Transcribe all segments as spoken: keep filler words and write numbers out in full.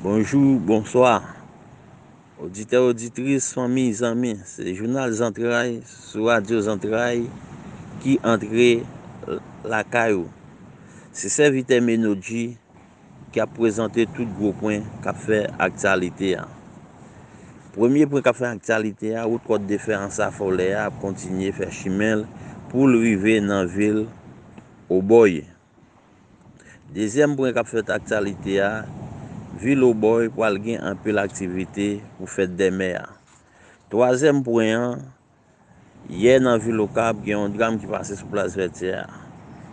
Bonjou, bonswa. Oditè, oditris, fanmi, zanmi, se Jounal Zantray sou Radyo Zantray ki antre lakay ou. Se sèvitè Menodji ki ap prezante tout gwo pwen k ap fè aktyalite a. Premye pwen k ap fè aktyalite a, wout kòdefè Ansa Fòlè a ap kontinye fè chimen l pou l rive nan vil Obòy. Dezyèm pwen k ap fè aktyalite a, vil Obòy pral gen anpil aktivite pou fèt dèmè a. Twazyèm pwen an, yè nan vil Okap gen yon dram ki pase sou plas Vètyè a.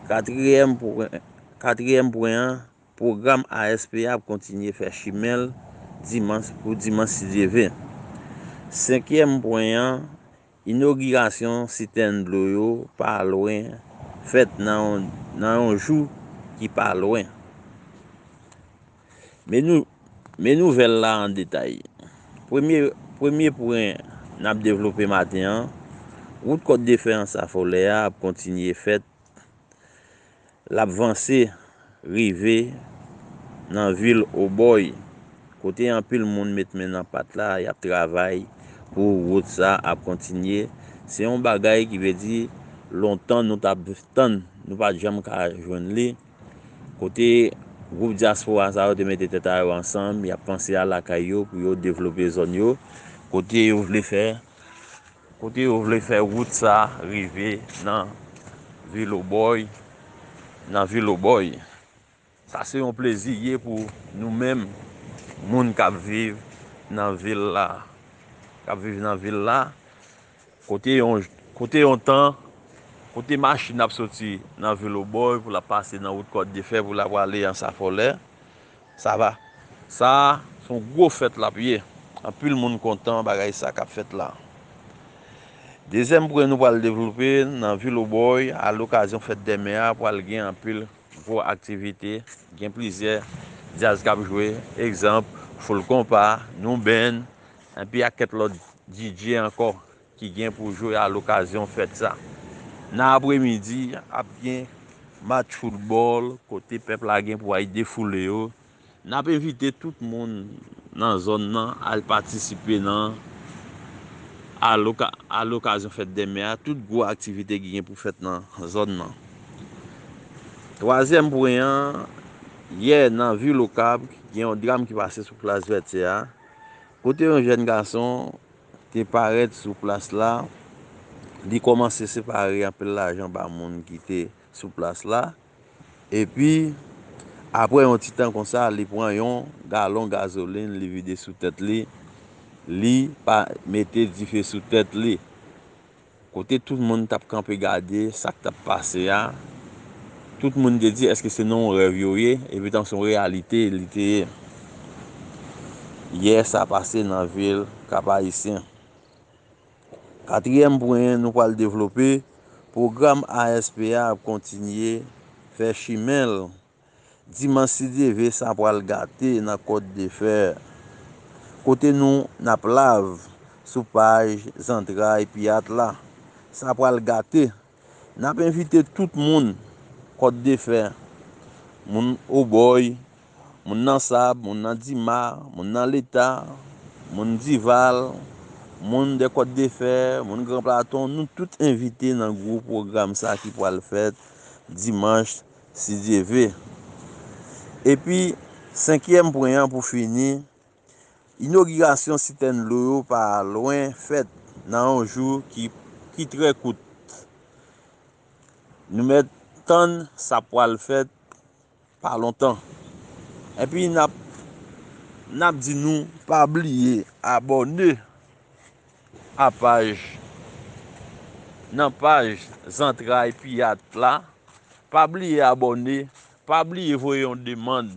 Katriyèm pwen, katriyèm pwen an, pwogram A S P a ap kontinye fè chimen l dimanch pou dimanch si Dye vle. Senkyèm pwen an, inogirasyon sitèn dlo yo pa lwen fèt nan yon, nan yon jou ki pa lwen. Men nou, men nouvèl la an detay. Premye, premye pwen n ap devlope maten an, wout kòdefè Ansa Fòlè a ap kontinye fèt, l ap vanse rive nan vil Obòy, kote anpil moun met men nan pat la, y ap travay pou wout sa ap kontinye. Se yon bagay ki vle di lontan nou t ap tann, nou pa t janm ka jwenn li. Kote gwoup dyaspora sa yo te mete tèt a yo ansanm, y ap panse a lakay yo pou yo devlope zòn yo, kote yo vle fè, kote yo vle fè wout sa rive nan vil Obòy, nan vil Obòy. Sa se yon plezi ye pou nou menm, moun k ap viv nan vil la, k ap viv nan vil la, kote yon, kote yon tan, kote machin ap soti nan vil Obòy pou l ap pase nan wout kòdefè pou l ap prale Ansa Fòlè. Sa va. Sa se yon gwo fèt l ap ye. Anpil moun kontan bagay sa k ap fèt la. Dezyèm pwen nou pral devlope nan vil Obòy, alokazyon fèt dèmè a, pral gen anpil gwo aktivite. Gen plizyè djaz k ap jwe, egzanp, Full Konpa, Nou Band, epi ak kèk lòt D J ankò ki gen pou jwe alokazyon fèt sa. Nan apremidi, ap gen match foutbòl kote pèp la gen pou al defoule yo. N ap envite tout moun nan zòn nan al patisipe nan aloka-, alokazyon fèt dèmè a, tout gwo aktivite ki gen pou fèt nan zòn nan. Twazyèm pwen an, yè nan vil Okap, gen yon dram ki pase sou plas Vètyè a, kote yon jèn gason te parèt sou plas la, li kòmanse separe anpil lajan ba moun ki te sou plas la, epi, apre yon ti tan konsa, li pran yon galon gazolin, li vide sou tèt li, li pa mete dife sou tèt li. Kote tout moun t ap kanpe gade sa k t ap pase a, tout moun te di, èske se nan yon rèv yo ye? Epitan se yon reyalite li te ye. Yè sa pase nan vil Kap Ayisyen. Katriyèm pwen nou pral devlope, pwogram A S P a ap kontinye fè chimen l. Dimanch si Dye vle sa pral gate nan kòdefè. Kote nou n ap live sou paj Zantray Piyat la. Sa pral gate. N ap envite tout moun, kòdefè, moun Obòy, moun nan Sab, moun nan Dima, moun nan Leta, moun Dival, moun dè kòdefè, moun Gran Platon, nou tout envite nan gwo pwogram sa ki pral fèt dimanch, si Dye vle. Epi, senkyèm pwen an pou fini, inogirasyon sitèn dlo yo pa lwen fèt nan yon jou ki, ki trè kout. Nou mèt tann sa pral fèt pa lontan. Epi n ap, n ap di nou pa bliye abòne a paj, nan paj Zantray Piyat la. Pa bliye abòne, pa bliye voye yon demann